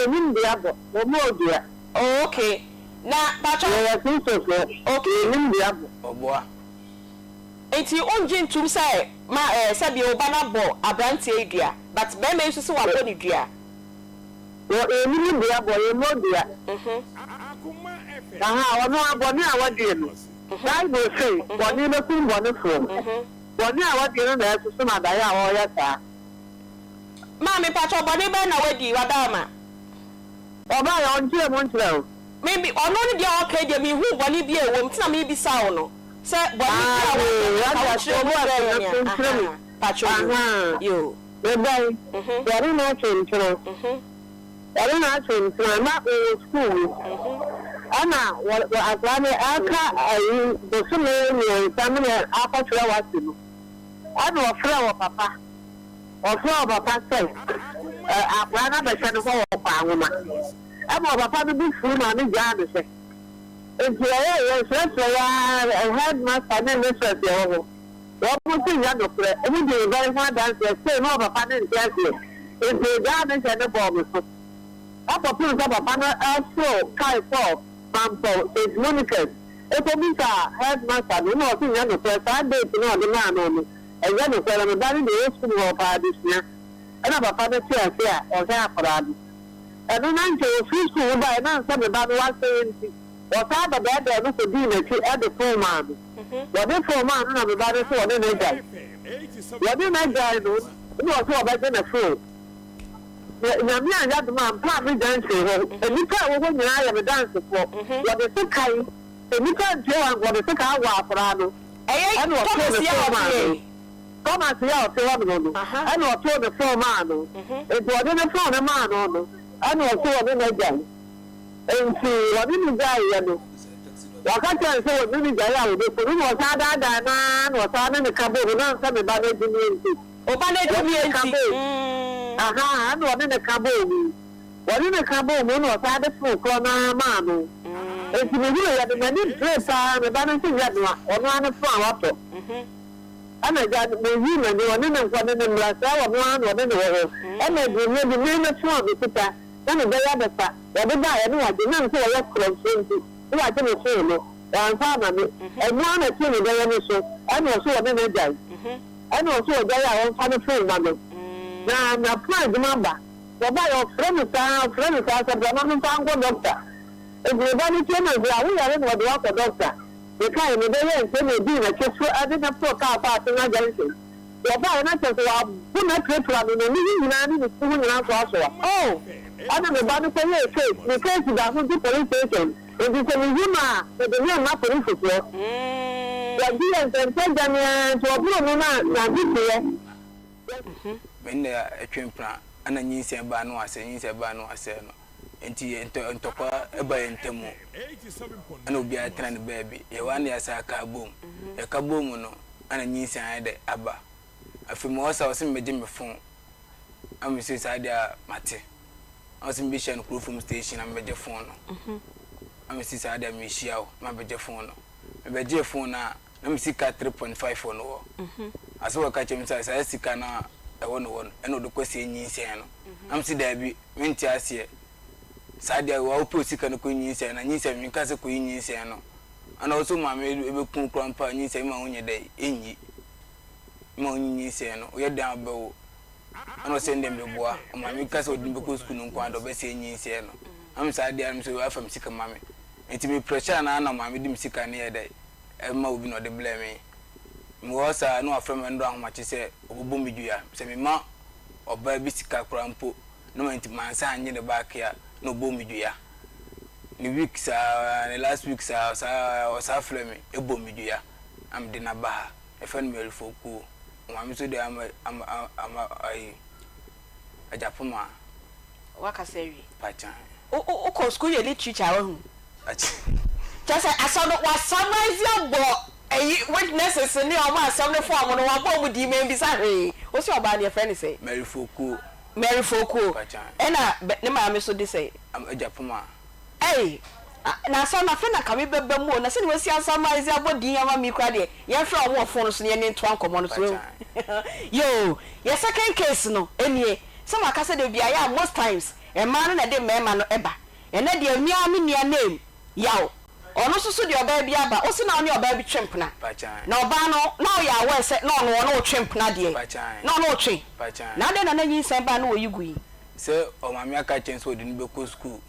Yɛnnim dua bɔ, wɔmmɔɔ dua. Oh okay, na pakyɛ. Yɛyɛ Kristofoɔ, yɛnnim dua bɔ. Ɔboa. Nti wongye ntum sɛ ma eh sɛbi wo ba no abɔ abranteɛ yi dua, but bɛɛma yi nso se wabɔ no dua? Wɔ yɛnnim dua bɔ, yɛmmɔɔ dua. Ahaa, ɔno ara bɔne a wadie no, Bible se bɔne bɛkum bɔnefoɔ. Bɔne a wadie no na ɛsoso no adaeɛ a ɔreyɛ saa. Maame mpakyɛw bɔne bɛn na wadi wadaama. Ɔbaeɛ ɔnkyerɛ mu nkyerɛ wo. Me me ɔno ne deɛ ɔka yi deɛ menhuu bɔne bi a ɛwɔ mu nti na mebisa wo no sɛ bɔne bi a wayɛ no nka wo kyerɛ mu kyerɛ yɛn a ahaa pakyɛw yoo yoo. Mebae, wɔne no atwe mpena, wɔne no atwe mpena na ɔwɔ sukuu mu ɛna wɔ akwadaa no ɛka ayi bosome mmiɛnsa mene akɔtwerɛ wasi no ɛna ɔfrɛ wɔ papa. Ɔfrɛɛ ɔpapa sɛ akwadaa no abɛhyɛ ne hɔ wɔ Kwaanwoma. Ɛma ɔpapa no bo fuu maa no gyaa no hwɛ. Enti ɛyɛɛ yɛn srɛsrɛe ara, headmaster ne mistress yɛwɔ hɔ. Wɔn se nyɛ nokorɛ. Wɔn dii me ba yi ho adanseɛ sei na ɔpapa no nte aseɛ. Enti ɔgyaa me hwɛ no bɔɔ me so. Ɛkɔpem sɛ papa no foroo kae kɔɔ Mampɔw, St. Monica's, kɔbisaa headmaster no na ɔse nyɛ nokorɛ saa date no a ɔde maa no no. Ɛnyɛ nokorɛ, me ba no deɛ ɔwɔ sukuu mu hɔ paa adesua ɛna papa no te ase a ɔhwɛ akwadaa no. Ɛno na nkyɛ ɔfiri sukuu mu baeɛ na ansɛ me ba no wasɛe nti wɔsan bɛdɛɛdɛɛ no kɔdii n'akyi de fon maa no. Wɔde fon maa no na me ba no se ɔne no agyae. Wɔne no agyae no na ɔse ɔbɛgye ne fon. Na Nyame anyɛ adom a ampa a me junction hɔ nnipa a ɛwɔ hɔ nyinaa yɛ me dansefoɔ. Wɔde sekan, sɛ nnipa antie wɔn anka wɔde sekan awɔ akwadaa no. Ɛyɛ Ɛna ɔtoo Thomas ne yi a fon ɔte maa no. yɛ. Thomas yi a ɔte hɔnom no, ɛna ɔtoo ne fon maa no. Enti ɔde ne fon no maa no no, ɛna ɔse ɔne no agyae. Enti ɔne no gyaeɛ no, wɔka kyerɛɛ no sɛ ɔne no gyae a ɔbɛku no. Ɛna ɔsan daadaa no ara na ɔsan ne no ka bɔɔ mu, na ansa ne ba no agyimie nti. Ɔba no Ɔne agyimie no ka nti. bɔɔ mu. Ahaa, ɛna ɔne no ka bɔɔ mu. Wɔne no ka bɔɔ mu na ɔsan de fon korɔ no ara maa no. Enti mehunuiɛ no, m'ani beree pa ara, me ba no nso nyɛ noa, ɔno ara ne fon a watɔ. Ɛna agya no, meyii m'ani, ɔne no nkɔ ne no mmra, saa ɔno ara na ɔne no wɔ hɔ. Ɛna adwummerɛ bi, me me fon a mekuta na me ba yi abɛfa, wɔde baeɛ na wagye, nam sɛ wɔyɛ korɔmfoɔ nti, na wagye me fon no, wamfa amma me. Ɛno ara na ɛtoo me bɛyɛ no so, ɛna ɔse ɔne no agyae. Ɛna ɔse ɔgyae a ɔmfa ne fon mma no. Na napɔn adwuma ba. Wɔbaeɛ, ɔfrɛ me saa, ɔfrɛ me saa sɛ bra ma memfa nkɔ dɔkta. Enti me ba no tie na ɔse, ah, wo yare na wɔde wo akɔ dɔkta? Mekaeɛ, mebɛyɛɛ ntɛm na ɔdii n'akyi so de no foroo kaa kɔɔ Atena Junction. Wɔbaeɛ na kyerɛ sɛ wɔabo no apirapira no, n'ani ho nyinaa ne ne tiri ho nyinaa asoasoa. Oh! Ɛna me ba no kɔyɛɛ case, ne case da ho gye police station, enti sɛ mehu no a, mede no rema polisifoɔ. Wɔgye yɛn ntɛntɛ dwane ara, nti wɔboroo no na n'adehyeɛ. Me nna ɛtwe mpena na nyinsɛn baa no asɛe, nyinsɛn baa no asɛe no nti ntɔ ntɔkwa ba yɛn ntam ɛna obiara tena ne baabi. Yɛwɔ ha na yɛasan aka abom. Yɛka bom no ɛna nyinsɛn ayɛ dɛ aba. Afei mewɔ saa ɔse mebɛgye me phone na mese saa deɛ a mate. Na ɔse mebɛhyia no Kurofom station na mebɛgye phone no. Na mese saa deɛ a mehyia wo na mabɛgye phone no. Mebɛgyee phone no a na me sika 3.5 wɔ no hɔ. Ase wɔka kyerɛ me sɛ saa sika no a ɛwɔ no hɔ no ɛna ɔde kɔsie nyinsɛn no. Na mese daabi, mente aseɛ. Saa deɛ wa wopɛ sika no kɔ nyinsɛn na nyinsɛn menka sɛ kɔyi nyinsɛn no. Ɛna ɔsɛ wo maame ɛbɛku wo koraa mpo a nyinsɛn mma wonyɛ dɛ ɛnyi. Mma wonyi nyinsɛn no, woyɛ dɛn a wobɛwo. Ɛna ɔsɛ ndɛ meboa. Ɔmaame ka sɛ ɔde me bɛkɔ sukuu no nko ara deɛ ɔbɛsɛe nyinsɛn no. Na me saa deɛ a mesɛ afa me sika ma me. Nti me pressure no ara na ɔmaame de me sika no yɛ dɛ ɛma obi na ɔde blɛɛ me. Mewɔ hɔ saa na wafrɛ me nnora ahomakye sɛ ɔbɛbɔ me dua. Sɛ mema ɔbaa bi sika koraa mpo na manti mansan annye ne back a na ɔbɔ me dua. Ne week saa ne last week saa ɔsaa ɔsaa frɛ me ɛbɔ me dua na mede no aba ha. Yɛfrɛ no Mary Fokuo. Ɔmaame nso deɛ ama ama ama ayi Agyapoma. Wakasa awie. Pakyan. Wo wo wokɔ sukuu yɛ literature a wahu. Kyerɛ sɛ asɛm no wa summarise abɔ ɛyi witnesses ne ɔmo asɛm no fa ɔmo no wabɔ ɔmo din mambisa hwee. Wose ɔbaa no yɛfrɛ no sɛn? Mary Fokuo. Mary Fokuo. Pakyan. Ɛna bɛ ne maame so de sɛn? Agyapoma. Ei! Na asɛm no afei na nka me bɛba mu o, na sɛdeɛ wasi asummarise abɔ din ama me yi koraa deɛ yɛmfrɛ ɔmo wɔ phone so na yɛne ntoa nkɔmmɔ no so wahu. Yoo! Yɛ second case no nie. Sɛ maka sɛ da biara yɛ a most times. Mmaa no na ɛde mmarima no ba. Ɛnnɛ deɛ me ara me nua name Yaw, ɔno nso so deɛ ɔbaa bi aba. Wose na wo ne ɔbaa bi twe mpena. Na ɔbaa no, na woyɛ aware sɛ na ɔno ɔne wo twe mpena deɛ? Na ɔne wo twe. Na adɛn na na nyinsɛn baa na wɔyi gui? Sɛ ɔmaame aka akyerɛ no sɛ ɔde no bɛkɔ sukuu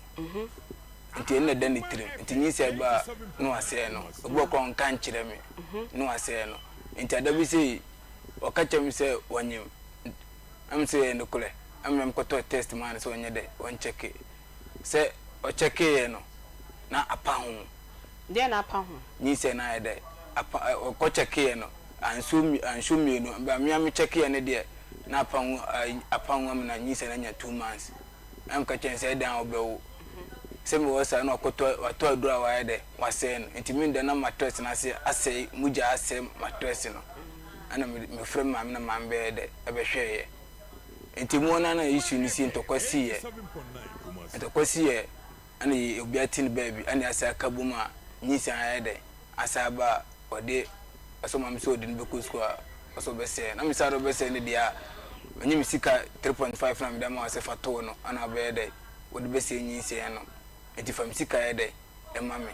nti ɛno na ɛda ne tirim nti nyinsɛn ba a na wasɛe no. Obi wɔ hɔ koraa a ɔnka nkyerɛ me na wasɛe no. Nti ada bi sei ɔka kyerɛ me sɛ ɔnyem na me sɛ ɛyɛ nokorɛ na me mekɔtɔɔ test maa no sɛ ɔnyɛ dɛ ɔnkyɛke. Sɛ ɔkyɛkeeɛ no na apa ho. Deɛn na apa ho? Nyinsɛn no ayɛ dɛ apa ɔkɔ kyɛkeeɛ no ansuo ansuo mmienu but me a me kyɛkeeɛ no deɛ na apa ho apa ho ama na nyinsɛn no anya 2 months. Na meka kyerɛ no sɛ ɛdɛn a wobɛwo. Sɛ mewɔ saa na wakɔtɔ watɔ aduro a wayɛ dɛ wasɛe no nti me da na mattress no ase asɛe mogya asɛe mattress no ɛna me mefrɛ me maame na maame bɛyɛ dɛ ɛbɛhwɛeɛ nti mu hɔ no na issue no si ntɔkwa siiɛ ntɔkwa siiɛ ɛna yɛ obiara te ne baabi ɛna yɛasɛ aka bom a nyinsɛn ayɛ dɛ asa aba a ɔde ɔsɛ maame sɛ ɔde no bɛkɔ sukuu a ɔsɛ ɔbɛsɛe na me sɛ ade ɔbɛsɛe no deɛ a menye me sika 3.5 na mede ama wo sɛ fa too no ɛna ɔbɛyɛ dɛ wode bɛsɛe nyinsɛn no nti fa me sika yɛ dɛ ɛma me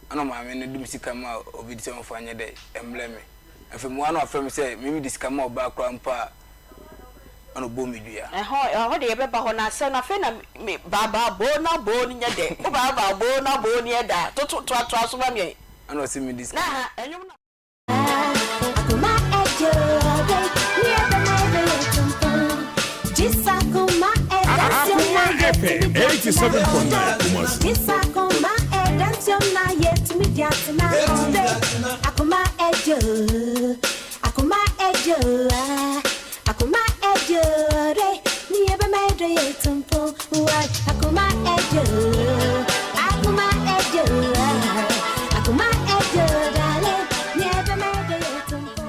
ɛna maame no de me sika ma obi de sɛ ɔmfa nyɛ dɛ ɛmlɛ me afei mu ano afrɛ me sɛ me de sika ma ɔbaa koraa mpo a ɛna ɔbɔ me dua. Ɛhɔ ɛhɔ de yɛbɛba hɔ na asɛm no afei na me baabaa boo na boo no nyɛ dɛ wo baabaa boo na boo no yɛ dɛ a toto toatoa so ma me. Ɛna ɔse me de sika. Na ha ɛnwom no. Akoma ejo, Akoma FM 87.9 Kumasi. Akoma ejo, akoma ejo, akoma ejo, ni ebe medo ye tumpo. Akoma ejo, akoma ejo, akoma ejo, darling, ni ebe medo ye tumpo.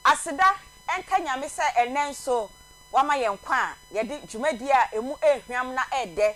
Aseda ɛnka Nyame sɛ ɛnɛ nso wama yɛn kwa a yɛde dwumadie a emu ehwam na ɛɛdɛ.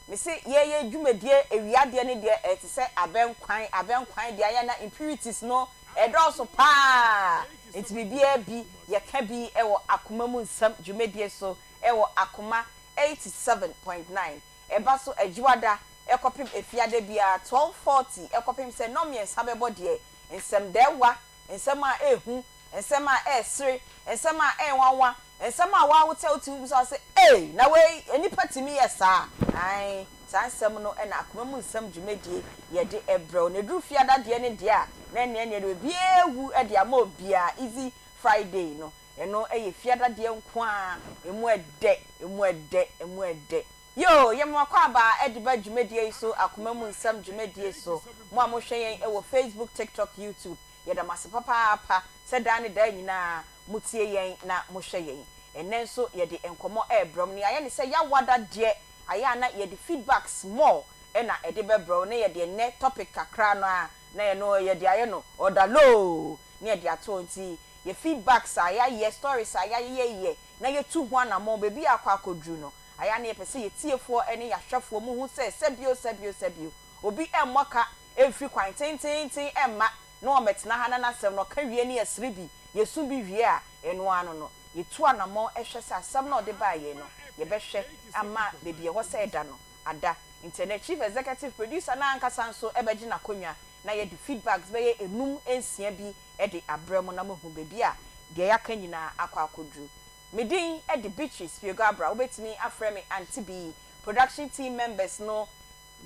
Mesi yɛyɛ dwumadie ewiadeɛ ne deɛ ɛte sɛ abɛnkwan. Abɛnkwan deɛ ayɛ na impurities no ɛdɔɔso paa, nti biribiara bi yɛka bi ɛwɔ Akoma Mu Nsɛm dwumadie so ɛwɔ Akoma 87.9. Ɛba so Adwuada ɛkɔpem Efiada biara 12:40 ɛkɔpem sɛ nnɔmmiɛnsa bɛbɔ deɛ, nsɛmdɛɛwa, nsɛm a ehu, nsɛm a ɛɛsere, nsɛm a ɛɛnwanwa, nsɛm a wawote a wote bisa sɛ, "Ee, na wei nipa tumi yɛ saa?" Ae, saa nsɛm no ɛna Akoma Mu Nsɛm dwumadie yɛde ɛbrɛw. Na eduru Fiada deɛ ne deɛ a na ɛnea ɛnea deɛ obiara ewu ɛde ama obiara, Easy Friday no, ɛno ɛyɛ Fiada deɛ nko a emu ɛdɛ, emu ɛdɛ, emu ɛdɛ. Yo, yɛma wakɔ aba ɛde ba dwumadie yi so, Akoma Mu Nsɛm dwumadie so. Mo a mohwɛ yɛn ɛwɔ Facebook, TikTok, YouTube, yɛda mo ase papaapa sɛ daa ne daa nyinaa motie yɛn na mohwɛ yɛn. Ɛnɛ nso yɛde nkɔmmɔ ɛrebrɛ mo no, yɛayɛ ne sɛ yɛawada deɛ ayɛ a na yɛde feedbacks more ɛna ɛde bɛbrɛ wo, na yɛde ɛnɛ topic kakra no a na yɛno yɛde ayɛ no ɔda loo na yɛde ato. Nti yɛ feedbacks a yɛayɛ, stories a yɛayɛyɛ na yɛtu ho anammɔn, baabi a akɔ akɔduru no ayɛ a na yɛpɛ sɛ yɛtiefoɔ ne yɛahwɛfoɔ mu hu sɛ sɛbio, sɛbio, sɛbio, obi ɛmmɔ ka ɛmfiri kwan tententen ɛmma na wɔmɛtena ha na n'asɛm no ɔka wie ne yɛsere bi, yɛsu bi wie a, ɛno ano no yɛtu anammɔn ɛhwɛ sɛ asɛm na ɔde baayɛ no yɛbɛhwɛ ama baabi ɛhɔ sɛ ɛda no ada. Nti ɛnɛ chief executive producer na ankasa nso ɛbɛgye n'akonnwa na yɛde feedbacks bɛyɛ enum nsia bi ɛde abrɛ mu na moahu baabi a deɛ yɛaka nyinaa akɔ akɔduru. Me din ɛde Beatrice Fiogabra, wobɛtumi afrɛ me Aunty B. Production team members no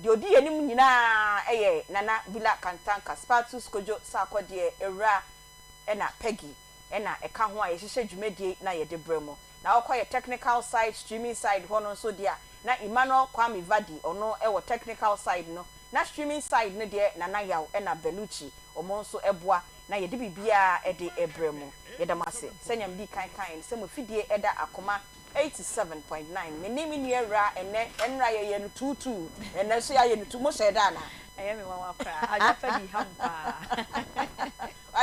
deɛ odi yɛn anim nyinaa ɛyɛ Nana Bila Kantanka, Spatus Kojo Saakɔdeɛ Ewura, ɛna Peggy ɛna ɛka ho a yɛhyehyɛ dwumadie na yɛde brɛ mu. Na wɔkɔ yɛ technical side, streaming side hɔ no nso deɛ na Emmanuel Kwame Vadi, ɔno ɛwɔ technical side no, na streaming side no deɛ Nana Yaw ɛna Belucci, ɔmo nso ɛboa na yɛde biribiara ɛde ɛbrɛ mu. Yɛda mo ase sɛnea medi kan kan sɛ mo fidie ɛda Akoma 87.9. Me ne me nua awura ɛnɛ. Ɛnra yɛyɛ no tuutuu, ɛnɛ nso yɛayɛ no tu mo hyɛ da ana? Ɛyɛ me nwanwa koraa, adwapa bi ham paa.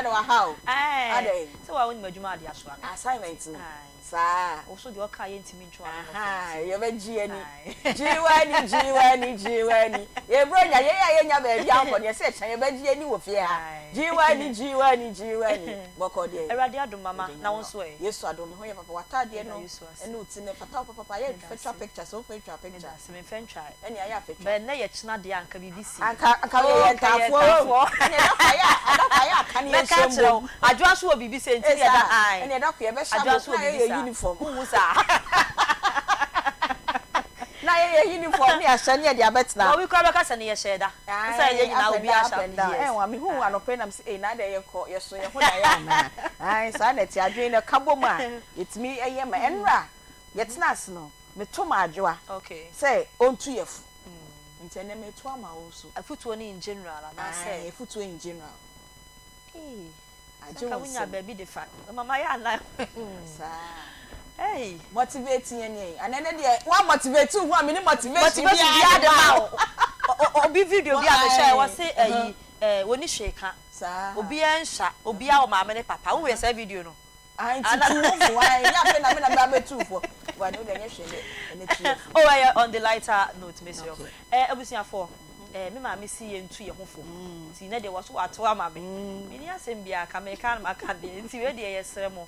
Adɛn waha wo? Ɛɛ, Adɛn? sɛ woa wonim adwuma a ade asoa me. Assignment no. Ae. Saa. Wo so deɛ ɔka a yɛntumi ntwe w'ano mmɔfra Ahaa, nti. yɛbɛgye yɛn ani. Ae. Gye w'ani, gye w'ani, gye w'ani. Yɛn Buronya, yɛn a yɛnnya baabi ankɔ no, yɛse ɛkyena yɛbɛgye yɛn ani wɔ fie ha. Ae. Gye w'ani, gye w'ani, gye w'ani. Bɔkɔɔ deɛ. Awurade adom mama, Yɛda na wo Nyame nso ɛ? Yesu adom, me ho yɛ papa. W'ataadeɛ Yɛda no Yesu ase. ne wo ti no, ɛfata wo papapa. Yɛ Meda fa twa ase. picture, sɛ womfa ntwa picture. Meda ase, memfa ntwae. Ɛnea ayɛ afɛtwa. But nnɛ yɛ kyena deɛ anka biribi si. Anka anka Oh, yɛyɛ anka yɛyɛ ntaafoɔ o. ntaafoɔ. Ɛnea ɛda kɔ ayɛ a ɛda kɔ ayɛ aka ne Mɛka yɛnhyɛ akyerɛ mbom. wo, Adwoa nso wɔ biribi sei nti Ee ne yɛda saa, ae. ɛnea ɛda kɔ yɛbɛhyɛ Adwoa abom nso wɔ na biribi yɛyɛ saa. uniform. Wonhu saa. Na yɛyɛ uniform ne yɛahyɛ ne yɛde abɛtena. Obi koraa bɛka sɛ ne yɛhyɛɛ da. Wo sɛ yɛn Ae, nyinaa up and obiara down, up hyɛ and down. yes. Ɛnwa, mehuu Ae. anɔpa yi na mese ei na adɛn yɛkɔ yɛso yɛn ho daeɛ anaa? Ae, saa na ɛte, adwene no ɛka bom a yɛtumi yɛ ma ɛnnora yɛtena ase no meto ma Adwoa Okay. sɛ ɔntu yɛ fo. Nti ɛnɛ meto ama wo nso. Afutuo no in general anaasɛ? Ae, afutuo in general. Ee, Agye sɛ nka wo wonya nsam. baabi de fa. Mama yɛ anan. Saa. Ei. Motivate yɛn yɛn. Ana ɛnɛ deɛ wa motivate wo ho a mene motivation Motivation biara biara de de ma ma wo. wo. Obi video bi a mehwɛ Ae. wɔse ayi eh, wɔni hwee ka. Saa. Obiara nhwa, obiara wɔ maame ne papa. Wohu yɛ saa video no? Ae nti tu wo fo ae nyɛ afei na me na meba abɛtu wo fo. Wa ne wo deɛ nyɛ hwee dɛ ɛnɛ tu yɛ fo. Oh ɛyɛ on the lighter note mesrɛ wo. Okay. Eh abusuafoɔ, eh me maame si yɛn tu yɛn ho fo. Nti nɛ deɛ wɔso wato ama me. Menni asɛm biara ka, meka na maka deɛ. Nti wei deɛ yɛsrɛ mo,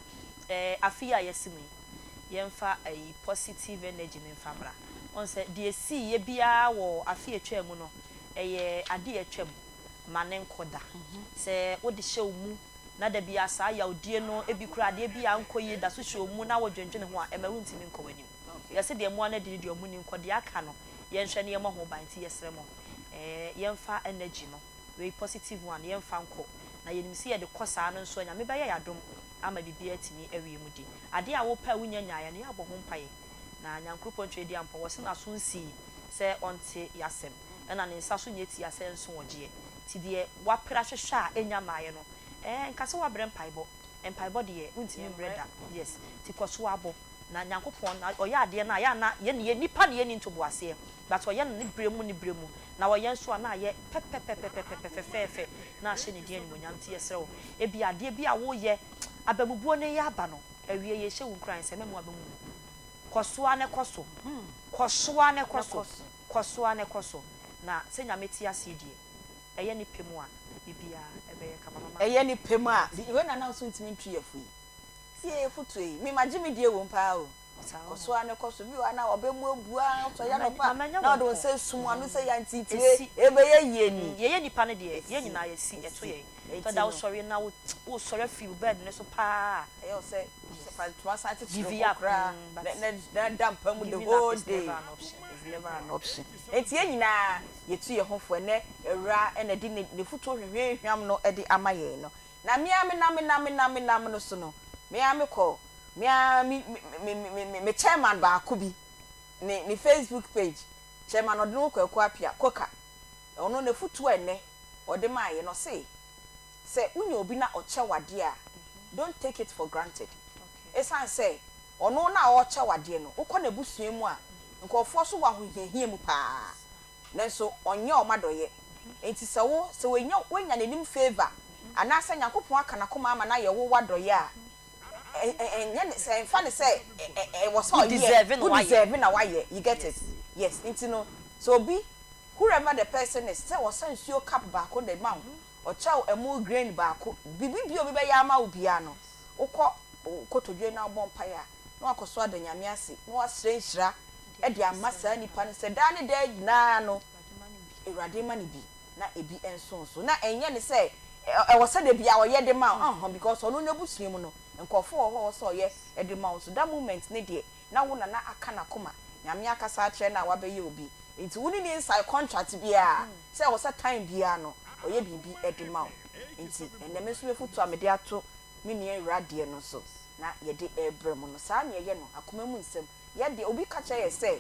eh afe yi a yɛasi mu yi, yɛmfa ayi positive energy no mfa mmra. Wohu sɛ deɛ ɛsiiɛ biara wɔ afe a ɛtwaa mu no, ɛyɛ adeɛ a atwam, ma no nkɔ da. Sɛ wode hyɛ wo mu na da biara saa yawdie no, ebi koraa adeɛ bi a ankɔ yie da so hyɛ wo mu na wodwendwene ho a, ɛmma wontumi nkɔ w'anim. Yɛse deɛ mmoa no adi no deɛ ɔmo nni nkɔ, deɛ aka no yɛnhwɛ na yɛmmɔ ho ban nti yɛsrɛ mo eh, yɛmfa energy no, wei positive one, yɛmfa nkɔ na yɛnim sɛ yɛde kɔ saa no nso a Nyame bɛyɛ yɛn adom ama biribiara atumi awie mu di. Adeɛ a wopɛ a wonnya nyaeɛ no yɛabɔ ho mpaeɛ na Nyankoropɔn Tweaduampɔn wɔse n'aso nsii sɛ ɔnte y'asɛm ɛna ne nsa so nyɛ tia sɛ nso ɔgyeɛ nti deɛ wapere ahwehwɛ a ɛnnya mmaeɛ no eh, nka sɛ wabrɛ mpaebɔ, mpaebɔ deɛ wontumi mbrɛ da, yes, nti kɔ so ara bɔ. Na Nyankopɔn na ɔyɛ adeɛ no a, yɛ a na yɛn yɛ nnipa na yɛnni ntoboaseɛ, but ɔyɛ no ne berɛ mu ne berɛ mu, na ɔyɛ nso a na ayɛ pɛpɛpɛpɛpɛpɛ fɛfɛɛfɛ na ahyɛ ne din animuonyam, nti yɛsrɛ wo, ebia adeɛ bi a woreyɛ, abamubuo no reyɛ aba no, awie yɛhyɛ wo nkuran sɛ mɛma w'aba mu mmu. Kɔ so ara na kɔ so, kɔ so ara na kɔ so, kɔ so ara na kɔ so, na sɛ Nyame te aseɛ deɛ, ɛyɛ ne pɛ mu a, biribiara ɛbɛyɛ kama. Mama. Ɛyɛ ne pɛ mu a, wei na na wo nso ntumi ntwi afu yi. Tie afotuo yi, me magye me die wom paa o. Kɔ so ara na kɔ so. Bi wɔ hɔ a na w'aba mu abu ara, wosɔre anɔpa a na wode wo nsa asum w'ano sɛ yantiitie, ɛbɛyɛ yie ni. Yɛyɛ nnipa no deɛ, yɛn nyinaa yɛsi, ɛto yɛn. Ɛtɔ da a wosɔre na wosɔre afiri wo bed no so paa a. Ɛyɛ wo sɛ fa ntoma san kyekyere wo ho koraa na da mpa mu the whole day. It's never an option. Enti yɛn nyinaa yɛtu yɛn ho fo. Ɛnnɛ Awuraa na ɛde n'afotuo hwehwɛnhwam no de ama yɛn no. Na me ara menam menam menam menam no so no, me ara mekɔ me ara me me me me me chairman baako bi ne ne Facebook page, Chairman Ɔdene Kwaku Appiah, Koka, ɔno n'afutuo a ɛnnɛ ɔde maeɛ no, ɔse sɛ wonya obi na ɔkyɛ wo adeɛ a, don't take it for granted. Ɛsiane sɛ ɔno no a ɔrekyɛ wo adeɛ no, wokɔ n'abusua mu a, nkurɔfoɔ nso wɔ ahohiahia mu pa ara. Nanso ɔnyɛ wɔn adɔeɛ. Enti sɛ wo, sɛ wanya, woanya n'anim favour, anaasɛ Nyankopɔn aka n'akoma ama no ayɛ wo w'adɔeɛ a, ɛ, ɛ, ɛnyɛ ne, sɛ, ɛmfa no sɛ, ɛ, ɛ, ɛwɔ sɛ Wo ɔyɛ, deserve na wo wayɛ. deserve na wayɛ, you get it? Yes, nti no, sɛ obi, whoever the person is, sɛ ɔsa nsuo cup baako de ma wo, ɔkyɛ wo ɛmo grain baako, biribi biara a obi bɛyɛ ama wo biara no, wokɔ wo kotodwe na wobɔ mpaeɛ a, na wakɔ so ada Nyame ase, na wasrɛ nhyira de ama saa nipa no sɛ daa ne daa nyinaa no Awurade mma no bi na ebi nso nso. Na ɛnyɛ ne sɛ ɛwɔ sɛ da biara ɔyɛ de ma wo, uh-huh, because ɔno n'abusua mu no nkurɔfoɔ wɔ hɔ a ɛwɔ sɛ ɔyɛ de ma wo nso. That moment no deɛ na wo nana aka n'akoma, Nyame akasa akyerɛ no a wabɛyɛ obi, nti wo ne no nsae contract biara sɛ ɛwɔ sɛ time biara no ɔyɛ biribi de ma wo. Nti ɛnnɛ me nso m'afutuo a mede ato me nua awura deɛ no so na yɛde rebrɛ mo no, saa na yɛyɛ no, akoma mu nsɛm. Yɛ deɛ obi ka kyerɛ yɛ sɛ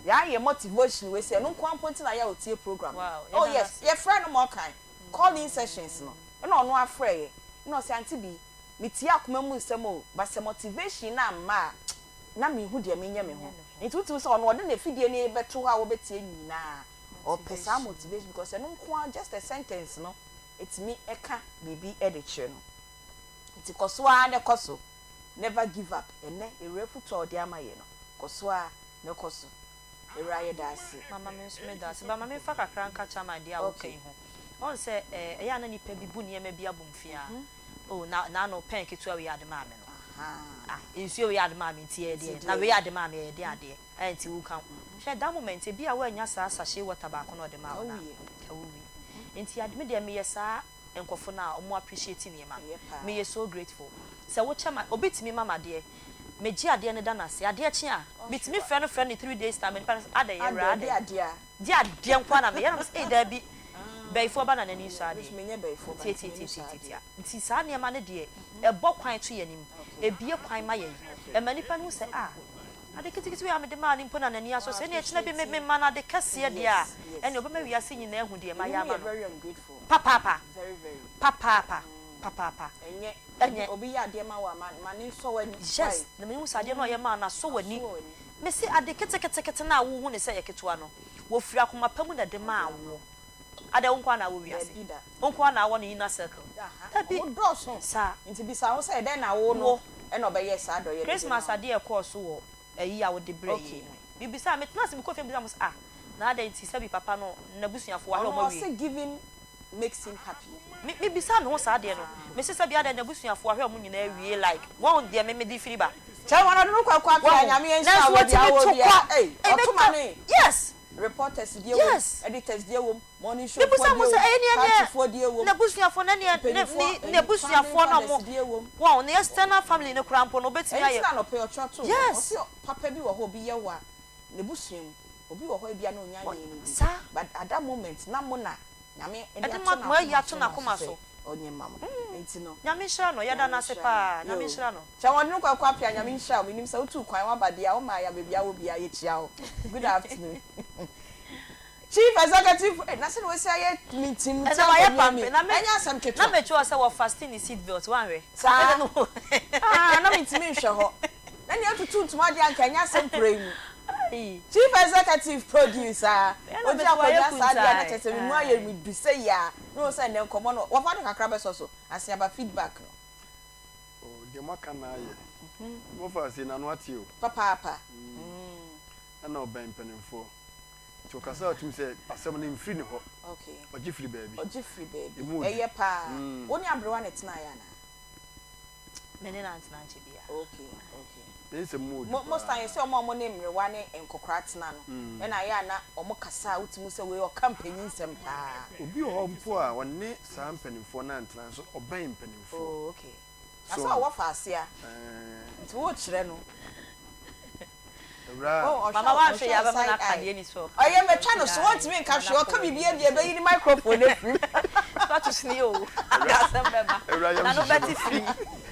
yɛayɛ motivation wei sɛ ɛno nko ara mpo nti na yɛ a ɔtie program no. Oh yes, yɛfrɛ no ma ɔkan call in sessions no ɛna ɔno ara frɛ yɛ ɛna ɔse Auntie Bee metie akoma mu nsɛm o but sɛ motivation no amma a na menhu deɛ menyɛ me ho. Nti wotumi sɛ ɔno ɔde n'afidie no bɛto hɔ a wɔbɛtie nyinaa ɔpɛ saa motivation because ɛno nko ara just a sentence no ɛtumi ka biribi de kyerɛ no. Nti kɔ so ara na kɔ so. Never give up. Ɛnnɛ, Awuraa afutuo a ɔde ama yɛn no, kɔ so ara na kɔ so. Awuraa yɛda ase. Mama me nso meda ase. But ma memfa kakra nka Chairman deɛ a woka yi ho. Woahu sɛ ɛyɛ a na nnipa bi bu nneɛma bi abomfiaa. Oh, na naano pɛn ketewa wei a ade maa me no. Ah, nsuo wei a ade maa me nti ɛyɛ deɛn? Na wei a ade maa me ɛyɛ deɛn adeɛ? Ɛɛ nti woka ho. Hwɛ that moment ebi a woannya saa sachet water baako na ɔde maa wo no a, nka wowui. Nti ade me deɛ meyɛ saa nkorɔfo no a ɔmo appreciate nneɛma no. Meyɛ so grateful. Sɛ wokyɛ ma obi tumi ma me adeɛ, megye adeɛ no da no ase. Adeɛ kye a, metumi frɛ no frɛ no 3 days time a nipa no sɛ adɛn awuraa adɛn? Gye adeɛ nko ara na meyɛ na mese ei daabi, bayifoɔ ba na n'ani nsɔ adeɛ. Tiatiatiatiatia. Nti saa nneɛma no deɛ ɛbɔ kwan to yɛn anim, ɛbue kwan ma yɛn, ɛma nipa no hu sɛ ah, ade ketekete wei a mede maa no mpo na n'ani asɔ, sɛ ɛnneɛ kyena bi mema no ade kɛseɛ deɛ a, ɛnneɛ ɔbɛma wiase nyinaa ahu deɛ mayɛ ama no. Papaapa. Papaapa. Papaapa. Ɛnyɛ. Yes, na mehu sɛ adeɛ no a ɔyɛ maa no asɔ w'ani. Mese ade ketekete no a wohu no sɛ ɛyɛ ketewa no, wɔfiri akoma pa mu na ɛde maa woɔ. Adɛn, wo nko ara na wowɔ wiase? Wo nko ara na wowɔ ne inner circle? Dabi. Saa. Wo. Christmas adeɛ a ɛkɔɔ so wɔ ayi a wode brɛɛ yɛn yi, mebisaa, metenaa ase mekɔɔ fie mebisaa mo sɛ, ah, na adɛn nti sɛbi papa no n'abusuafoɔ wahwɛ wɔn awie? Me mebisaa me ho saa adeɛ no, mese sɛbi adɛn n'abusuafoɔ ahwɛ wɔn nyinaa awie like, wɔn deɛ me mede firi ba. Wahu? Nanso watumi to kɔ. Ei, meka, yes. Yes. Mebisa mo sɛ, ɛyɛ neɛ neɛ n'abusuafoɔ no neɛ ne ne n'abusuafoɔ no ɔmo wɔn ne external family no koraa mpo no obetumi ayɛ. Yes. Saa. Ɛde mo mo ayi ato n'akoma so. Nyame nhyira no, yɛda no ase paa, Nyame nhyira no. Kyɛ wɔn no Kwaku Appiah Nyame nhyira wo menim sɛ wotuu kwan waba deɛ a womaa ya baabi a wɔ biara yɛkyia wo good afternoon Chief Executive eh na sɛdeɛ wasi ayɛ mintim Ɛnna tia wayɛ nkonnwa pampe mi na me ɛnyɛ asɛm na ketewa mekyerɛ wo sɛ wɔ fasten ne seat belt woanhwɛ saa ah na mentumi nhwɛ hɔ na nea atutu ntoma deɛ anka ɛnyɛ asɛm kura yi mu Ai Chief Executive Producer ɛnna ogye mete wayɛ akonnwa saa deɛ a na kuntae kyerɛ sɛ me mu ai ayɛ me du sɛ yi a na wohu sɛ nnɛ nkɔmmɔ no wɔfa no kakra bɛsɔ so asen aba feedback no. Oh deɛ moaka no ayɛ. Mo fa sei n'ano ate o. Papaapa. Ɛna ɔbɛn mpanimfoɔ. Nti ɔkasa a ɔtumi sɛ asɛm no mfiri ne hɔ. Okay. Ɔgye firi baabi. Ɔgye firi baabi. Emu odu. Ɛyɛ paa. Wo ne aberewa na ɛtenaeɛ anaa? Me ne no antena ankyɛ biara. Okay, okay. Ne nsɛm mu odu Mo most paa. time yɛsɛ wɔn a wɔne mmerewa ne nkɔkoraa tena no ɛna ayɛ a na wɔn kasa a wotumi hu sɛ wei ɔka mpanyin nsɛm paa. Obi wɔ hɔ mpo a ɔne saa mpanimfoɔ no antena nso ɔbɛn mpanimfoɔ. Oh okay. Na So sɛ ɔwɔ faase a ɛɛ. nti wokyerɛ no. Awuraa. Oh ɔhwɛ Mama wo woanhwɛ ɔhwɛ yie wo abɛma no side aka eye. deɛ ɛni so ɔka Ɔyɛ nti mɛtwa no so ae wɔntumi nka ma no hwee akɔ ɔka w'anim biribi a deɛ ɛbɛyi ne microphone no afiri mu. Status ni o anka asɛm bɛba Awuraa yam na no hyehye no. bɛte firi.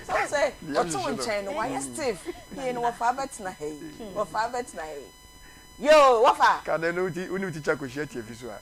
Sɛ wo sɛ Ne yam ɔte wo hyehye no. nkyɛn no wayɛ stiff yie no wɔfaa bɛtena ha yi wɔfaa bɛtena ha yi yoo wɔfa. Ka dɛn na wo ne wo tikya kɔhyia tiafi so a.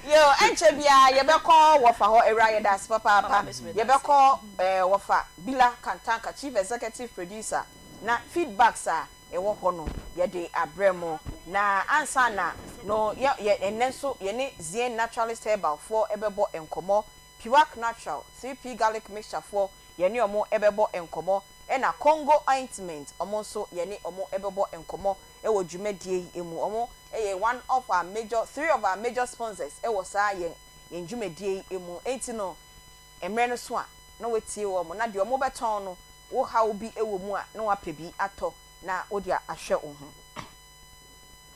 Yoo ɛnkyɛ biara yɛbɛkɔ wɔfa hɔ awuraa yɛda ase Mama papaapa me so meda ase. yɛbɛkɔ eh wɔfa Bila Kantanka chief executive producer na feedbacks a ɛwɔ hɔ no yɛde abrɛ mo na ansa na no yɛ yɛ ɛnnɛ nso yɛne Zien Naturalist Herbal foɔ ɛbɛbɔ nkɔmmɔ Piwak Natural 3P Garlic Mixture foɔ yɛne ɔmo ɛbɛbɔ nkɔmmɔ ɛna Congo Ointment ɔmo nso yɛne ɔmo ɛbɛbɔ nkɔmmɔ ɛwɔ dwumadie yi mu. Ɔmo yɛ one of our major, three of our major sponsors ɛwɔ saa yɛn yɛn dwumadie yi mu. Enti no mmerɛ no so a na woatie wɔn na deɛ ɔmo bɛtɔn no wo haw bi ɛwɔ mu a na woapɛ bi atɔ na wode ahwɛ wo ho.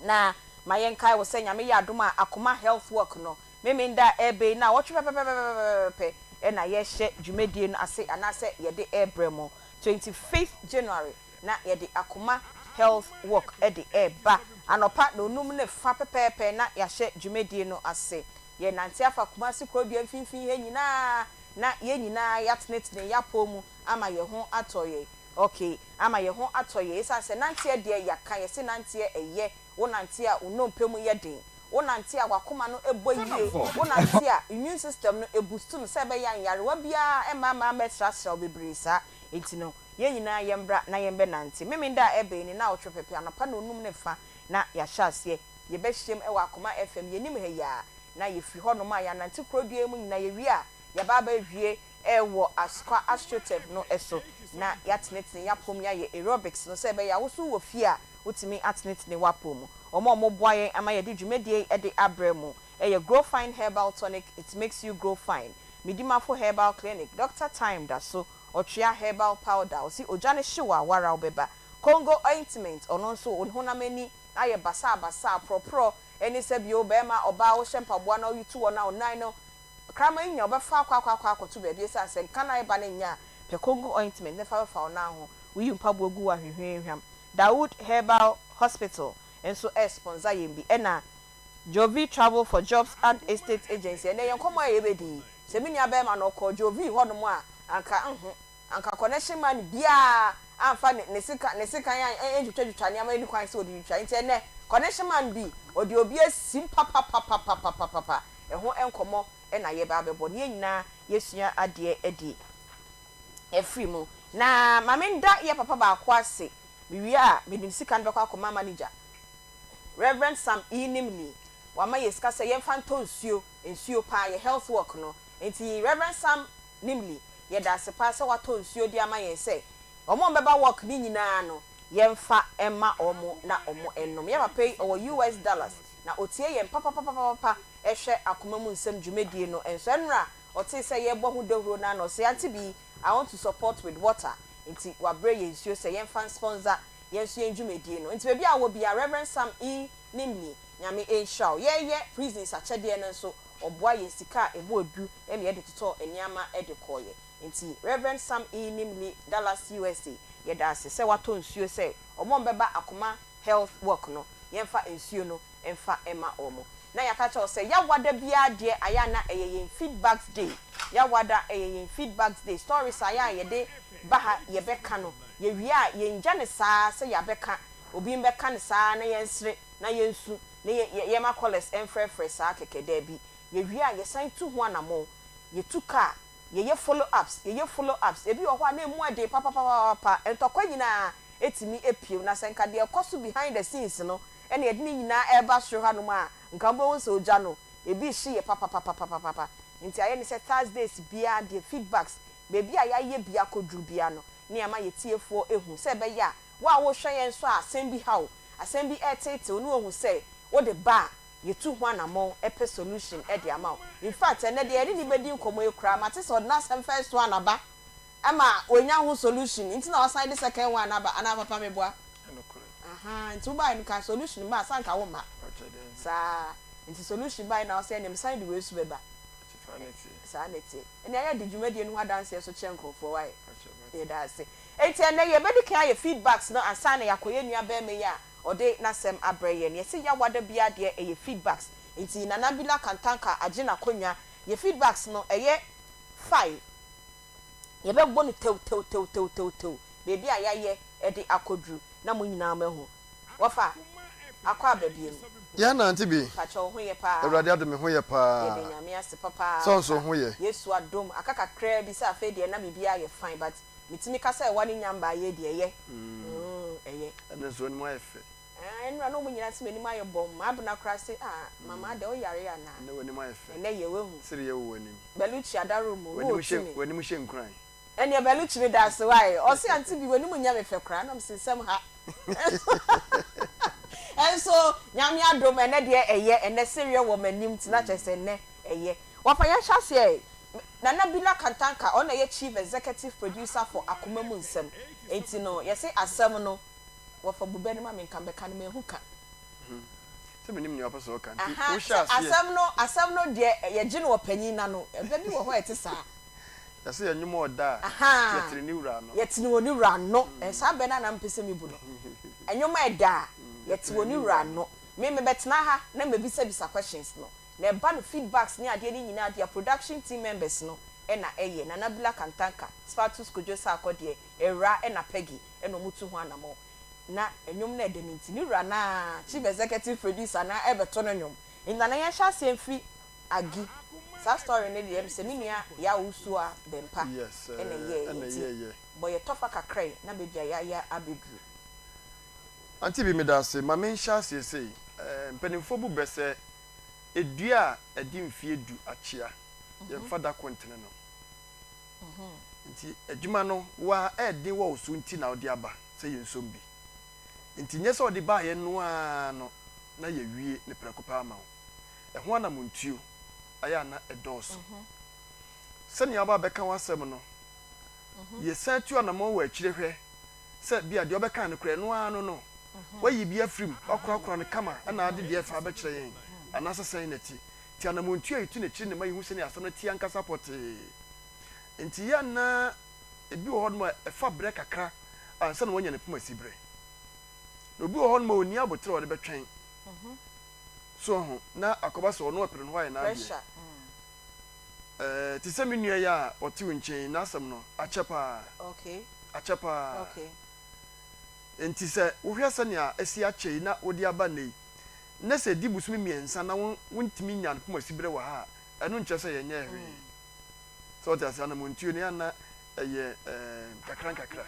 Na ma yɛnkae wo sɛ Nyame yɛ adom a Akoma Health Work no Memenda a ɛreba yi naawɔtwe pɛpɛpɛpɛpɛpɛ na yɛrehyɛ dwumadie no ase anaasɛ yɛde rebrɛ mo. 25th January na yɛde Akoma Health Walk de reba. Anɔpa nnɔnnum ne fa pɛpɛɛpɛ na yɛahyɛ dwumadie no ase. Yɛrenante afa Kumasi kurodua mfimfini ha nyinaa na yɛn nyinaa yɛatenetene yɛn apɔw mu ama yɛn ho atɔ yɛn. Okay, ama yɛn ho atɔ yɛn. Esiane sɛ nanteɛ deɛ yɛaka, yɛse nanteɛ ɛyɛ. Wonante a wo nnompe mu yɛ den. Wonante a w'akoma no bɔ yie. Wonante a immune system no ɛboost no sɛ ɛbɛyɛ a nyarewa biara mma mma mmɛsrasra wo bebree saa. Enti no, yɛn nyinaa yɛmbra na yɛmbɛnante. Memenda a ɛbɛn ni, naawɔtwe pɛpɛ, anɔpa nnɔnnum ne fa na yɛahyɛ aseɛ. Yɛbɛhyiam wɔ Akoma FM, yɛnim ha yi ara. Na yɛfiri hɔnom a, yɛanante kurodua yi mu nyinaa. Yɛwie a, Yɛaba abɛwie wɔ Asukwa Astroturf no so na yɛatenetene yɛapɔm yɛayɛ aerobics no sɛ ɛbɛyɛ a wo nso wowɔ fie a wotumi atenetene w'apɔm mu. Wɔn a wɔboa yɛn ama yɛde dwumadie yi de abrɛ mo yɛ Grow Fine Herbal Tonic, it makes you grow fine, Medimafo Herbal Clinic, Doctor Time da so, Ɔtwea Herbal Powder, ɔse ogya no hye wo a woara wobɛba, Congo Ointment, ɔno nso wo honam ani ayɛ basaabasaa, porɔporɔ ne sɛbio barima, ɔbaa wohyɛ mpaboa na woyi to hɔ na wo nan no Kraman nya ɔbɛfa akɔ akɔ akɔ akɔto baabi esiane sɛ nka na ɛba no nyɛ a, pɛ Congo ointment na fa bɛfa wo nan ho. Woyi mpaboa gu wo a hwehwɛnhwam. Dawood Herbal Hospital nso ɛresponsor yɛn bi ɛna Jovi Travel for Jobs and Estate Agency. Ɛnɛ yɛn nkɔmmɔ a yɛbɛdi yi, sɛ me nua barima no ɔkɔɔ Jovi hɔnom a, anka nho, anka connection man biara amfa ne ne sika ne sekan an antwitwatwitwa nneɛma nni kwan sɛ ɔde twitwa. Nti ɛnɛ connection man bi, ɔde obi asim papapapapapapa. Ɛho nkɔmmɔ na yɛreba abɛbɔ, na yɛn nyinaa yɛasua adeɛ adi afiri mu. Na ma menda yɛn papa baako ase, mewie a mede me sika no bɛkɔ akɔma manager, Rev. Sam E. Nimley. Wama yɛn sika sɛ yɛmfa ntɔ nsuo, nsuo paa, yɛn health work no. Nti Rev. Sam Nimley, yɛda ase paa sɛ woatɔ nsuo de ama yɛn sɛ wɔn a wɔbɛba work no nyinaa no, yɛmfa mma wɔn na wɔnnom. Yɛn papa yi, ɔwɔ US. Dallas, na ɔtie yɛn papapapapapa hwɛ akoma mu nsɛm dwumadie no nso. Ɛnora ɔtee sɛ yɛrebɔ ho dawuro no ara na ɔse, Auntie Bee, I want to support with water. Nti wabrɛ yɛn nsuo sɛ yɛmfa nsponsor yɛn nso yɛn dwumadie no. Nti baabi a wowɔ biara, Rev. Sam E. Nimley, Nyame nhyira wo. Yɛreyɛ prisons akyɛdeɛ no nso, ɔboa yɛn sika a ɛmu ɔdu ma yɛde totɔɔ nneɛma de kɔeɛ. Nti Rev. Sam E. Nimley, Dallas, USA, yɛda ase sɛ woatɔ nsuo sɛ wɔn a wɔbɛba Akoma Health Work no, yɛmfa nsuo no mfa mma wɔn. Na yɛaka akyerɛ wo sɛ Yawada biara deɛ ayɛ a na ɛyɛ yɛn feedbacks day. Yawada ɛyɛ yɛn feedbacks day. Stories a ayɛ a yɛde ba ha yɛbɛka no, yɛwie a yɛngya no saa sɛ yɛabɛka, obi mmɛka no saa na yɛnsere na yɛnsu na yɛ yɛma callers mfrɛfrɛ saa kɛkɛ, daabi. Yɛwie a yɛsan tu ho anamɔn, yɛtu car, yɛyɛ follow ups, yɛyɛ follow ups. Ebi wɔ hɔ a na ɛmu ɛden papapapapa, ntɔkwa nyinaa ɛtumi pue. Na sɛ nka deɛ ɛkɔ so behind the scenes no na yɛde ne nyinaa reba soro hanom a, nka wobɛhu sɛ ogya no, ebi rehye yɛ papapapapapa. Nti ayɛ ne sɛ Thursdays biara deɛ feedbacks, baabi a yɛayɛ bi akɔduru biara no, na yɛama yɛn tiefoɔ ahu sɛ ɛbɛyɛ a wo a worehwɛ yɛn nso a asɛm bi ha wo, asɛm bi reteetee wo na woahu sɛ wode ba a, yɛtu ho anammɔn pɛ solution de ama wo. In fact, ɛnnɛ deɛ yɛne no bɛdi nkɔmmɔ yi koraa, mate sɛ ɔde n'asɛm first one aba ma wanya ho solution nti na wasan de second one aba anaa papa meboa? Ahaa nti wobaeɛ no ka solution ba a sɛ anka womma saa nti solution baeɛ na wosɛ ɛneɛ mesan de wei nso bɛba saa na ɛteɛ ɛnea ayɛ de dwumadie no ho adanseɛ nso kyerɛ nkurɔfoɔ wae yɛda ase nti ɛnɛ yɛbɛdi kan ayɛ feedbacks no ansa na yɛakɔ yɛn nua barima yi a ɔde n'asɛm abrɛ yɛn yɛse yawada biara deɛ ɛyɛ feedbacks nti Nana Bila Kantanka agye n'akonnwa yɛ feedbacks no ɛyɛ five Yɛbɛbɔ no tewtewtewtewtew baabi a yɛayɛ de akɔduru na mo nyinaa moahu. Wɔfa, akɔ aba biom. Yɛn nante bi. Pakyɛ wo ho yɛ paa. Awurade adom me ho yɛ paa. Yɛda Nyame ase papaapa. Sɛ wo nso wo ho yɛ. Yesu adom aka kakraa bi sɛ afei deɛ na biribiara yɛ fine but metumi ka sɛ ɛwa ne nya mbaayɛ deɛ ɛyɛ mm ɛyɛ. Ɛnɛ nso w'anim ayɛ fɛ. Ɛɛ nnora na wɔn nyinaa se m'anim ayɛ bɔmm. M'abena koraa se ah mama adɛn wo yare anaa. Ɛnɛ w'anim ayɛ fɛ. Ɛnɛ yɛ wahu. Sereɛ wɔ w'anim. Belucci adaro mu na ɔtu me. W'anim hyɛ nkuran. Ɛneɛ Belucci meda ase wai. Ɔse auntie bi w'anim nyɛ me fɛ koraa na mese nsɛm ha. Ɛnso Nyame adom ɛnɛ deɛ ɛyɛ ɛnɛ sereɛ wɔ m'anim nti na kyerɛ sɛ ɛnɛ ɛyɛ. Wɔfa yɛnhyɛ aseɛ ɛ. Nana Bila Kantanka ɔno na ɛyɛ Chief Executive Producer for Akoma Mu Nsɛm nti no yɛse asɛm no Wɔfa bu bɛ no ma me nka bɛka no manhu ka. Sɛ menim nea ɔpɛ sɛ ɔka nti Aha, wohyɛ sɛ aseɛ. asɛm no asɛm no deɛ yɛgye no wɔ panyin no ano. Ɛbɛ bi wɔ hɔ a ɛte saa. Yɛse yɛ nnwom ɔda a, Ahaa, yɛtene ne wura ano. yɛtene wɔ ne wura ano. Ɛɛ saa bɛ no a na mepɛ sɛ mebu no. Nnwom a ɛda a, yɛte wɔ ne wura ano. Me mebɛtena ha na mabisabisa questions no. Na ɛba no feedbacks ne adeɛ no nyinaa deɛ production team members no na ɛyɛ. Nana Bila Kantanka, Spatus Kojo Sarkor deɛ, Awuraa ɛna Peggy na ɔmo tu ho anamɔn. Na nnwom no ɛdɛ no nti ne wura no ara, chief executive producer no ara ɛbɛto no nnwom. Nti Nana yɛnhyɛ aseɛ mfiri Agi. Saa story no deɛ ɛmsɛ me nua Yaw Owusuaa Bɛmpa Yes na ɛyɛɛyɛ ɛna nti ɛyɛɛyɛ. bɔ yɛ tɔfa kakra yi na baabi a yɛayɛ abɛduru. Auntie Bi medaase, ma menhyɛ aseɛ sei, mpanimfoɔ bu bɛ sɛ, dua a ɛde mfeɛ du akyea. Yɛmfa da ko ntene no. Nti adwuma no, wo ara ɛyɛ den wɔ wo so nti na wode aba sɛ yɛnsom bi. Nti nyɛ sɛ wode baeɛ no ara no na yɛawie no prɛko pɛ ama wo. Ɛho anamontuo ayɛ a na ɛdɔɔso. Sɛnea woba abɛka w'asɛm no, yɛsan tu anammɔn wɔ akyire hwɛ sɛ bia deɛ wobɛka no koraa ɛno ara no no, woayi bi afiri mu, woakorakora no kama na ade deɛ ɛfa abɛkyerɛ yɛn anaasɛ sɛn na ɛte. Nti anammɔntuo a yɛtu no akyire no ma yɛhu sɛnea asɛm no te ankasa pɔtee. Nti yɛ a na ebi wɔ hɔnom a ɛfa berɛ kakra ansa na wanya ne poma siberɛ. Na obi wɔ hɔnom a ɔnni aboterɛ a ɔde bɛtwɛn. So ho na akɔba sɛ ɔno ɔpere ne ho ayɛ n'adeɛ. Ɛɛ, te sɛ me nua yi a ɔte wo nkyɛn yi, n'asɛm no, akyɛ paa. Akyɛ paa. Enti sɛ wohwɛ sɛnea asi akyɛ yi na wode aba nnɛ yi, na sɛ ɛdi bosome mmiɛnsa na wo, wontumi nnya no poma siberɛ wɔ ha a, ɛno nkyerɛ sɛ yɛnyɛɛ hwee. Sɛ wote aseɛ, anammɔntuo no, ɛyɛ a na ɛyɛ ɛɛ, nkakrankakra.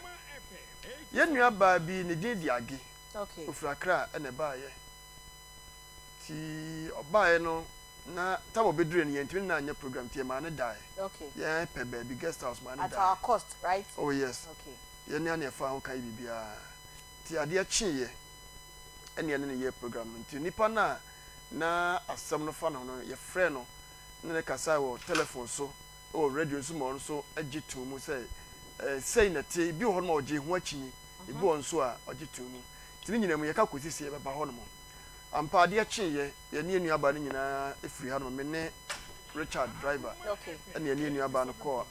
Yɛn nuabaa bi, ne din de Age. Ɔfiri Accra na ɛbaeɛ. Nti ɔbaeɛ no na time a ɔbɛduruiɛ no yɛntumi ne no anyɛ program nti yɛmaa no daeɛ. Yɛn pɛ baabi guest house maa no At our daeɛ. cost, right? Oh yes. Yɛn ara na yɛfaa ho ka yɛ biribiara. Nti adeɛ kyeeɛ ɛna yɛne no yɛɛ program no. Nti nipa no a na asɛm no fa ne ho no yɛfrɛɛ no ne no kasae wɔ telephone so wɔ radio nso ma ɔno nso gye too mu sɛ sei na ɛte. Ebi wɔ hɔnom a ɔgyee ho akyinnye, ebi wɔ hɔ nso a ɔgye too mu. Nti ne nyinaa mu yɛka kɔsi sɛ yɛbɛba hɔnom. Ampa adeɛ kyeeɛ, yɛne yɛn nuabaa no nyinaa firi hanom, me ne Richard driver ɛna yɛne yɛn nuabaa no kɔɔ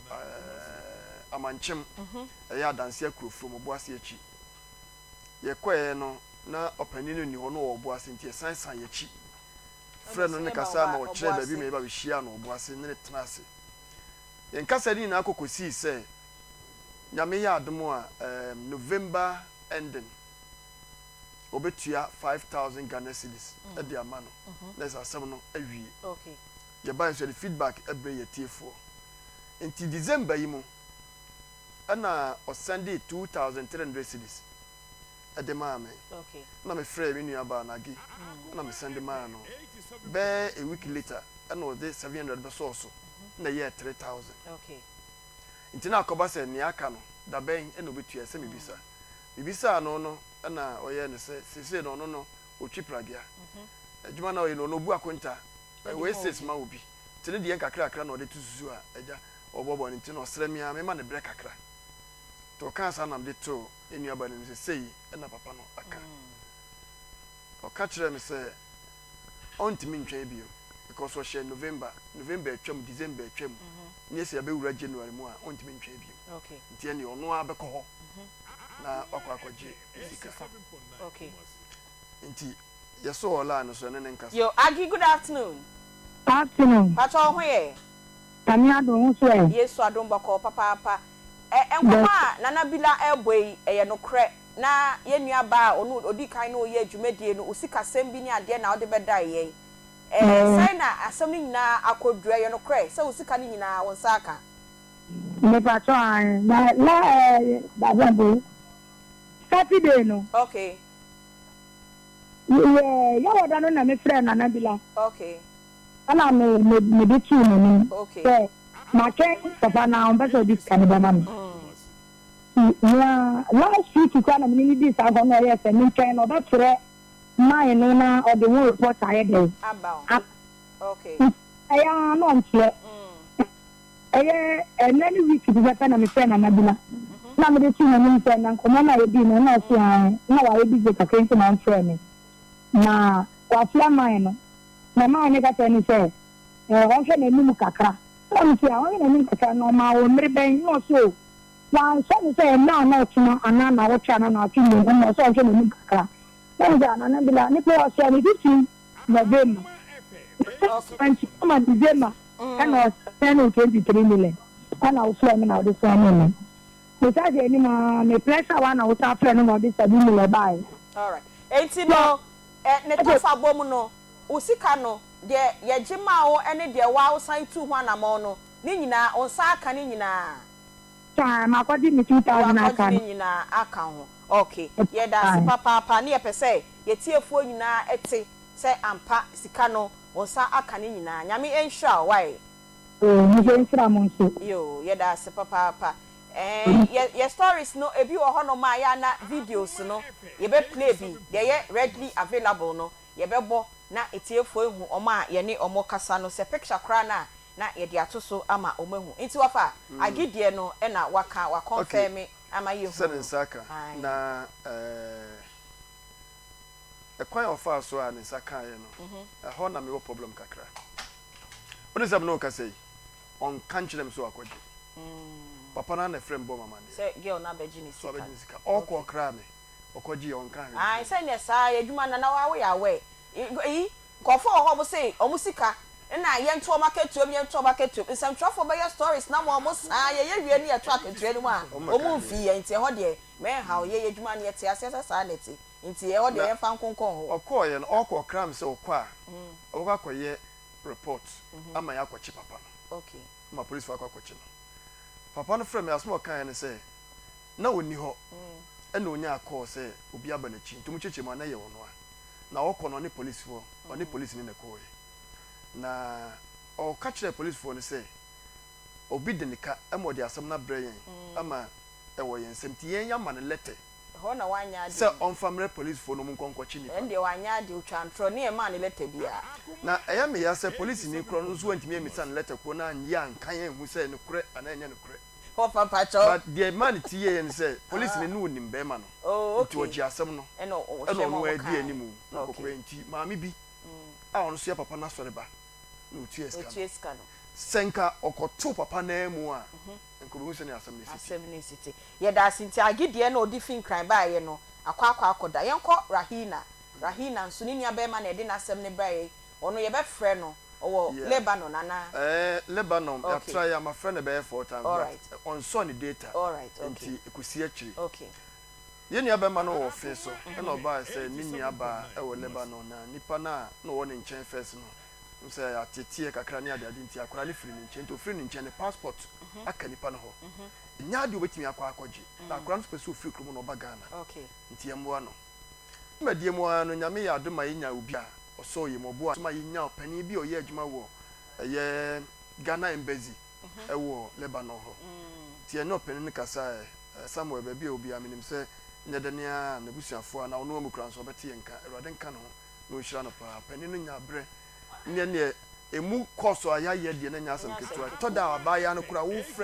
Amankyem, ɛyɛ Adanse Akurofurom, Obuasi akyi. Yɛkɔeɛ no na ɔpanin no nni hɔ, na ɔwɔ Obuasi nti yɛsan san yɛn akyi frɛɛ no ne no kasaeɛ ma ɔkyerɛɛ baabi ma yɛba bɛhyiaa no wɔ Obuasi ne no tenaa ase. Yɛn kasa no nyinaa kɔ kɔsii sɛ Nyame yɛ adom a November ending wɔbɛtua 5000 Ghana cedis de ama no na ɛsɛ asɛm no awie. Yɛbaeɛ nso yɛde feedback brɛ yɛn atiefoɔ. Nti December yi mu ɛna ɔsɛndee 2300 cedis de maa me. Ɛna mefrɛɛ me nuabaa Nagi ɛna mesɛnde maa no. Bɛyɛ a week later ɛna ɔde 700 bɛsɔɔ so na ɛyɛɛ 3000. Nti na akɔba sɛ nea aka no dabɛn na ɔbɛtua ɛsɛ mebisa. Mebisaa no no na ɔyɛɛ no sɛ seesei no ɔno no ɔtwi pragea. Adwuma no a ɔyɛ no ɔno ɔbu akonta wei sis ma obi nti ne deɛ nkakrakra na ɔde to susu a agya ɔbɔbɔ no nti no ɔsrɛ me ara mema no berɛ kakra. Nti ɔkaa saa na mede too yɛn nuabaa no anim sɛ sei na papa no aka. Ɔka kyerɛɛ me sɛ ɔntumi ntwɛn bio because ɔhyɛɛ November, November atwam, December atwam, ne sɛ yɛabɛwura January mu a ɔntumi ntwɛn bio. Nti ɛnneɛ ɔno ara bɛkɔ hɔ na wakɔ akɔgye ne sika. Nti yɛsɔɔ line no so yɛne no nkasa. Yo, Aggie good afternoon. Afternoon. Pakyɛ wo ho yɛ? Nyame adom, wo nso ɛ? Yesu adom bɔkɔɔ papaapa. Ɛ nkɔmmɔ a Nana Bila rebɔ yi, ɛyɛ nokorɛ. Na yɛn nua baa a ɔno ɔdii kan ne wo yɛɛ dwumadie no, wo sikasɛm bi ne adeɛ na wode bɛdae yɛn. Ɛ sɛn na asɛm no nyinaa akɔduru? Ɛyɛ nokorɛ sɛ wo sika no nyinaa wo nsa aka? Mepakyɛw aane, na na ɛɛ dabɛn Saturday no. Okay. Yɛ yɛwɔ da no na me frɛɛ Nana Bila. Okay. Ɛna me me mede too n'anim Okay. sɛ matwɛn papa no a ɔmpɛ sɛ ɔde sika no bɛma me. Nti nea last week koraa na me ne no dii saa nkɔmmɔ na ɔyɛɛ sɛ mentwɛn na ɔbɛfrɛ man no na ɔde ho report ayɛ dɛn Aba o. aba. Okay. Nti ɛyɛ ara na ɔmfrɛ. Ɛyɛ ɛnnɛ ne week pɛpɛpɛ na mefrɛɛ Nana Bila na mede too n'anim sɛ na nkɔmmɔ no a yɛdii no na ɔse aane na wayɛ busy kakra nti na ɔmfrɛɛ me. Na wafrɛ man no na man no ka kyerɛɛ no sɛ eh, ɔnhwɛ n'anim kakra. Ɛna mese a ɔnhwɛ n'anim kakra na ɔmaa wo mmere bɛn? Na ɔse o wansɔ no sɛ ɛnnɛ anaa ɔkyena anaa naawɔtwe anaa naawɔtwe mmienu ɛna ɔsɛ ɔnhwɛ n'anim kakra. Na mese a Nana Bila nipa yi ɔhyɛɛ me 15 November nti ama December ɛna ɔsɛn no 23 million ɛna wofrɛ me na wode sɛn me no. Mesan hwɛ anim aa me pressure wa na wosan frɛ no na ɔde 7 million baeɛ. Alright. Enti no, ɛ, ne tɔfabɔ mu no, wo sika no, deɛ yɛgye maa wo ne deɛ wo ara wosan tuu ho anamɔn no, ne nyinaa, wo nsa aka ne nyinaa? Saa, makɔgye me 2000 aka Woakɔgye no. ne nyinaa aka ho. Ok. Yɛda ase papaapa. Ne yɛpɛ sɛ yɛtiefoɔ nyinaa te sɛ ampa sika no, wo nsa aka ne nyinaa. Nyame nhyira wo, wai. Oo Nyame nhyira mo nso. Yoo yɛda ase papaapa ɛɛn yɛ yɛ stories no ebi wɔ hɔ nom a yɛ a na videos no yɛbɛ play bi deɛ ɛyɛ readily available no yɛbɛbɔ na atiefoɔ ahu wɔn a yɛne wɔn kasa no sɛ picture koraa no a na yɛde ato so ama wɔn ahu nti wafa Aggie deɛ no na waka wa Okay, confirm ama sɛ yɛhu ne no nsa aka ae. na ɛɛ ɛkwan a ɔfaa so a ne nsa kaeɛ no, ɛhɔ na mewɔ problem kakra. Wone sɛ me ne wo kasa yi, ɔnka nkyerɛ me sɛ wakɔgye. Papa no ara na ɛfrɛ me bɔɔ me amanneɛ. Sɛ girl no abɛgye ne Sɛ sika wabɛgye no. ne sika. Ɔkɔ Okay. ɔkraa me, ɔkɔgyeeɛ, ɔnka hwee Ae nkyerɛ me. sɛ neɛ saa yɛ adwuma no na waa woyɛ aware. Eyi nkurɔfoɔ wɔ hɔ ɔmo se ɔmo sika na yɛnto ɔmo akatua mu yɛnto ɔmo akatua mu. Nsɛmtwerɛfoɔ bɛyɛ stories no ama ɔmo saa yɛyɛ wie ne yɛto akatua no mu a Ɔmo mmɛka ɔmo hwee. mfii yɛn nti ɛhɔ deɛ mɛnhaw yɛ yɛ adwuma no yɛte aseɛ sɛ saa na ɛte nti ɛhɔ deɛ Na yɛmfa nkonkɔn hɔ. ɔkɔeɛ no, ɔkɔ ɔkraa me sɛ ɔkɔ a, ɔbɛkɔ akɔyɛ report ama yɛakɔkye papa no. Ama polisifo akɔ akɔkye no. Papa no frɛɛ me, asɛm a ɔkaeɛ ne sɛ, na ɔnni hɔ ɛna ɔnyaa call sɛ obi aba n'akyi nti wɔkyekyɛ mu a na ɛyɛ ɔno a. Na ɔkɔ no ɔne polisifoɔ, ɔne polisini na ɛkɔeɛ. Na ɔka kyerɛɛ polisifoɔ no sɛ obi de ne ka ma ɔde asɛm no abrɛ yɛn ama ɛwɔ yɛn nsam nti yɛn yɛama no lɛtɛ. Ɛhɔ na wanyɛ ade Sɛ o. ɔmfa mmerɛ polisfoɔ no ɔmo nkɔ nkɔkye nipa no. Ɛndeɛ wanyɛ ade, otwaa ntorɔ ne yɛmmaa no lɛtɛ biara. Na ɛyɛ me ya sɛ polisini korɔ no nso antumi ammisa no lɛtɛ korɔ no anyɛ anka yɛn anhu sɛ nokorɛ anaa ɛnyɛ nokorɛ. Wɔfa mpakyɛw. But deɛ ɛmaa ne ti yɛeɛ ne sɛ polisini no ɔnim bɛɛma no Oh nti okay. ɔgyee asɛm no Ɛna ɛna ɔhwɛ ma ɔno ara dii wɔkae. anim na Okay. ɔkɔkɔeɛ nti maame bi a ɔno nso yɛ papa no asɔreba na ɔtua sika no. Ɔtua sika no. Sɛ nka ɔkɔtoo papa no ara mu a nka ɔbɛhu sɛnea asɛm no si te. Asɛm no si te. Yɛda ase nti Agi deɛ na ɔde fi Nkran baeɛ no akɔ akɔ akɔda. Yɛnkɔ Rahina. Rahina nso ne nua barima na ɛde n'asɛm no baeɛ. Ɔno yɛbɛfrɛ no. Ɔwɔ Yeah. Lebanon anaa? Ɛɛ Lebanon, Okay. yɛatra yɛ a mafrɛ no bɛyɛ four times but Alright. ɔnsɔɔ ne data Alright, okay. nti ɛkɔsi akyiri. Okay. Yɛn nua barima no wɔ ɔfe so ɛna ɔbaeɛ sɛ ne nua baa ɛwɔ Lebanon na nipa no a na ɔwɔ ne nkyɛn first no Wohu sɛ ateeteeɛ kakra ne adeade nti, akwadaa no firi ne nkyɛn. Nti ɔfiri ne nkyɛn, ne passport aka nipa no hɔ. Ɛnyɛ adeɛ a ɔbɛtumi akɔ akɔgye. Na akwadaa no nso pɛ sɛ ɔfiri kurom na ɔba Ghana. Nti yɛmmoa no. Dwumadie mu ara no, Nyame yɛɛ adom ma yɛnyaa obi a ɔsɔɔ yɛn mu. Ɔboaa yɛn ma yɛnyaa ɔpanin bi a ɔyɛ adwuma wɔ ɛyɛ Ghana Embassy wɔ Lebanon hɔ. Nti yɛne ɔpanin no kasaeɛ. Samuel, baabi a ɔwɔ biara, menim sɛ nyɛ dɛn ara a n'abusuafoɔ anaa ɔno ara mu koraa nso ɔbɛte yɛn nka. Awurade nka ne ho. na ɔnhyira no paa. Panin no nya berɛ ne neɛ ɛmu course a yɛayɛ deɛ na ɛnyɛ asɛm ketewa. Ɛtɔ da a abaayewa no koraa wofrɛ.